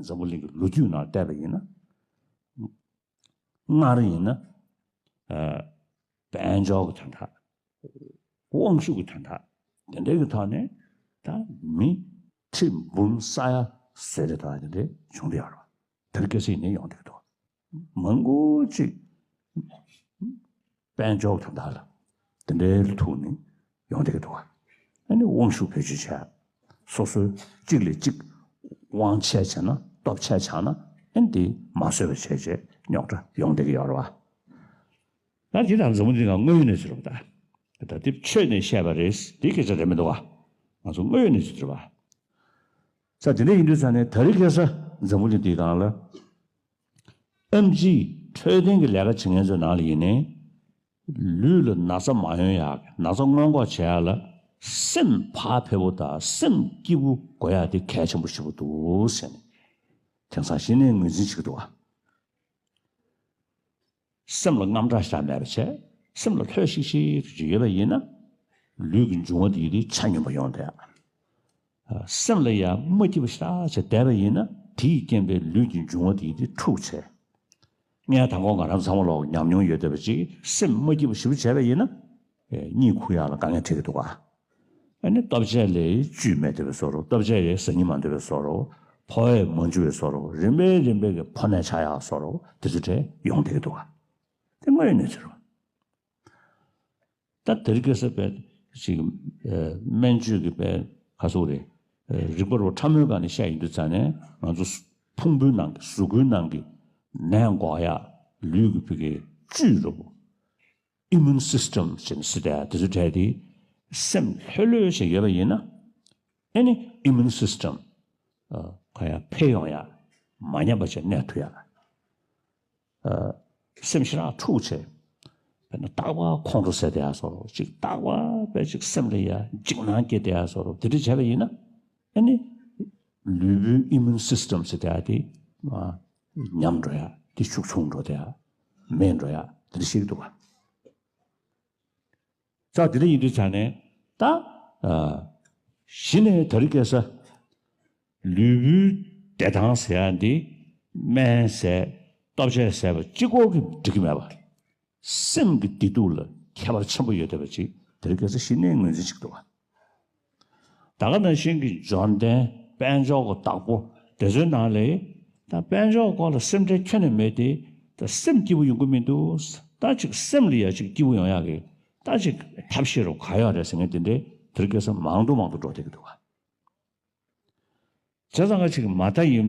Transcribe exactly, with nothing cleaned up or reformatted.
འཛམ་བུ་གླིང་གི་ལོ་རྒྱུས་ནང་བལྟས་པ་ཡིན་ན། སྔར་ཡིན་ན། ཨ། དཔལ་འབྱོར་གྱི་དོན་དག་དབང་ཤུགས་ཀྱི་དོན་དག་དེ་འདྲའི་གི་ཐོག་ནས་ད་མི་ཁྲི་འབུམ་ས་ཡ་ཟེར་རེ་ད་དེ་འདྲའི་བྱུང་བསྡད་ཡོད་རེད་བ། དེ་རིང་ཁ་སང་ནས་ཡོང་བསྡད་ཀྱི་འདུག་མང་པོ་ཅིག་དཔལ་འབྱོར་དོན་དག་ལ་དེ་འདྲའི་ཐུག་ནས་ཡོང་བསྡད་ཀྱི་འདུག་ཨ་ནི་དབང་ཤུགས་བེད་སྤྱོད་བྱས། སོ་སོའི་གཅིག་ལས་གཅིག་དབང་ཆ་བྱས་ན་སྟོབས་ཆ་བྱས་ན་ཨ་ནི་དེ་མ་བཟོད་པ་བྱས་བྱས་རྙོག་དྲ་ཡོང་བསྡད་ཀྱི་ཡོད་རེད་བ། ད་དེ་དང་འཛམ་བུ་གླིང་གི་དངོས་ཡོད་གནས་ཚུལ་རེད་བ། ད་ད་དེ་ཆོས་ནས་བཤད་པ་རེད། དེ་སྐད་ཆ་རེད་མི་འདུག་བ། ང་ཚོ་དངོས་ཡོད་གནས་ཚུལ་རེད་བ། ས་དེ་འདྲ་ཡིན་དུས་ས་ནས་དེ་རིང་ཁ་སང་འཛམ་བུ་གླིང་འདིའི་སྒང་ལ། ཨེམ་ཆི་འཕྲོད་བསྟེན་གྱི་ལས་ཀ་བྱེད་མཁན་ཚོའི་ནང་ལ་ཡིན་ནའི། ལུས་ལ་ན་ཚ་མ་ཡོང་ཡག་ན་ཚ་སྔོན་འགོག་བྱེད་ཡག་ལ་སེམས་བག་ཕེབས་པོ་དང་སེམས་སྐྱིད་པོ་དགོས་ཡག་དེ་གལ་ཆེན་པོ་ཞེ་པོ་འདུག་ཟེར་ནས། དེང་སང་གཞི་ནས་ངོས་འཛིན་བྱེད་ཀྱི་འདུག་བ། སེམས་ལ་དངངས་སྐྲག་ཞེ་དྲག་མེད་པ་བྱས། སེམས་ལ་ལྷོད་ཤིག་ཤིག་ཅིག་ཡོད་པ་ཡིན་ན། ལུས་ཀྱི་འབྱུང་བ་དེ་ཡི་དེ་ཆ་སྙོམས་པ་ཡོང་བསྡད། སེམས་ལ་ཡང་མ་སྐྱིད་པ་ཞེ་དྲག་བྱས་བསྡད་པ་ཡིན་ན། དེ་ཡི་རྐྱེན་པས་ལུས་ཀྱི་འབྱུང་བ་དེ་ཡི་དེ་འཁྲུགས་བྱས། ངས་དང་པོ་ང་རང་ཚང་མ་ལོག་ཉམས་མྱོང་ཡོད་བསྡད་པ་ཅིག་སེམས་མ་སྐྱིད་པ་ཞེ་པོ་བྱས་པ་ཡིན་ན། ཨེ། གཉིད་ཁུག་ཡག་ལ་དཀའ་ངལ་འཕྲད་ཀྱི་འདུག་ག་ཨ་ནི་ལྟོ་ཆས་ལ་བཅུད་མེད་བསྡད་པའི་བཟོ་འདྲ། ལྟོ་ཆས་ལ་ཟ་སྙིང་མ་འདོད་པའི་བཟོ་འདྲ། ཕོ་བས་མ་འཇུ་བའི་བཟོ་འདྲ། རིམ་པས་རིམ་པས་ཀྱི་ཕོ་ནད་ཆགས་ཡག་བཟོ་འདྲ་དེ་ཚོ་འདྲ་ཡོང་བསྡད་ཀྱི་འདུག་ག་དེ་དངོས་ཡོད་གནས་ཚུལ་རེད། ད་དེ་རིང་ཁ་སང་བས་ཅིག་ཨ། སྨན་བཅོས་ཀྱི་བས་ག་ཟེར་རེད། ཨ། རིག་པ་རུ་ཕྲ་མོའི་སྒང་ནས་བཤད་ཡོང་དུས་ཙ་ནས་ང་ཚོ་ཕུང་པོའི་ནང་གི་གཟུགས་པོའི་ནང་གི་ནད་འགོག་ཡག་ལུས་ཀྱི་བུ་གའི་བཅུད་རུ། Immune system ཟེར་ནས་ཟེར་བསྡད་དེ་ཚོ་འདྲ་དེ་སེམས་ལྷོད་ལྷོད་བྱས་ཡོད་པ་ཡིན་ན། ཨ་ནི་immune system ཨ། ག་ཡ་འཕེལ་ཡོང་ཡག་མ་ཉམས་པ་བྱས་གནས་ཐུབ་ཡག་ཨ། སེམས་ཞེ་དྲག་འཁྲུགས་བྱས། དཔེར་ན་རྟག་པར་ཁོང་ཁྲོ་ཟ་བསྡད་ཡག་བཟོ་འདྲ། ཅིག་རྟག་པར་དཔེ་ཅིག་སེམས་ལ་ཡ་འཇིགས་སྣང་སྐྱེ་བསྡད་ཡག་བཟོ་འདྲ་དེ་འདྲ་བྱས་པ་ཡིན་ན། ཨ་ནི་ལུས་པོའི་immune system ཟེར་བསྡད་ཡག་དེ་ཨ། ཉམས་འགྲོ་ཡག་དེ་ཤུགས་ཆུང་འགྲོ་བསྡད་ཡག་མེད་འགྲོ་ཡག་དེ་འདྲ་བཤད་ཀྱི་འདུག་ག་ཙང་དེ་འདྲ་ཡིན་དུས་ཙ་ནས་ད། ཨ། གཞི་ནས་དེ་རིང་ཁ་སང་ལུས་པོའི་བདེ་ཐང་ཟེར་ཡག་འདི་སྨན་ཟས་ལྟོ་ཆས་ཟས་པ་གཅིག་པོ་གིས་འགྲིག་གི་མེད་པ། སེམས་ཀྱི་བདེ་སྡུག་ལ་ཁྱད་པར་ཆེན་པོ་ཡོད་བསྡད་པ་ཅིག་དེ་རིང་ཁ་སང་གཞི་ནས་ངོས་འཛིན་བྱེད་ཀྱི་འདུག་ག་ད་ག་ནང་བཞིན་གྱི་འབྱོར་ལྡན་དཔལ་འབྱོར་གྱི་བདག་པོ་དེ་ཚོའི་ནང་ལ། ད་དཔལ་འབྱོར་སྐོར་ལ་སེམས་ཁྲལ་ཁྱོན་ནས་མེད་དེ། ད་སེམས་སྐྱིད་པོ་ཡོང་གི་མི་འདུག་ད་ཅིག་སེམས་ལ་ཡ་ཅིག་སྐྱིད་པོ་ཡོང་ཡག་གི་ད་ཅིག་ཐབས་ཤེས་རུ་ག་ཡོད་རེད་ཟེར་མཁན་དེ་འདྲའི་དེ་རིང་ཁ་སང་མང་དུ་མང་དུ་འགྲོ་བསྡད་ཀྱི་འདུག་ག་བྱས་ཙང་ང་ཅིག་མ་མཐའ་ཡིན།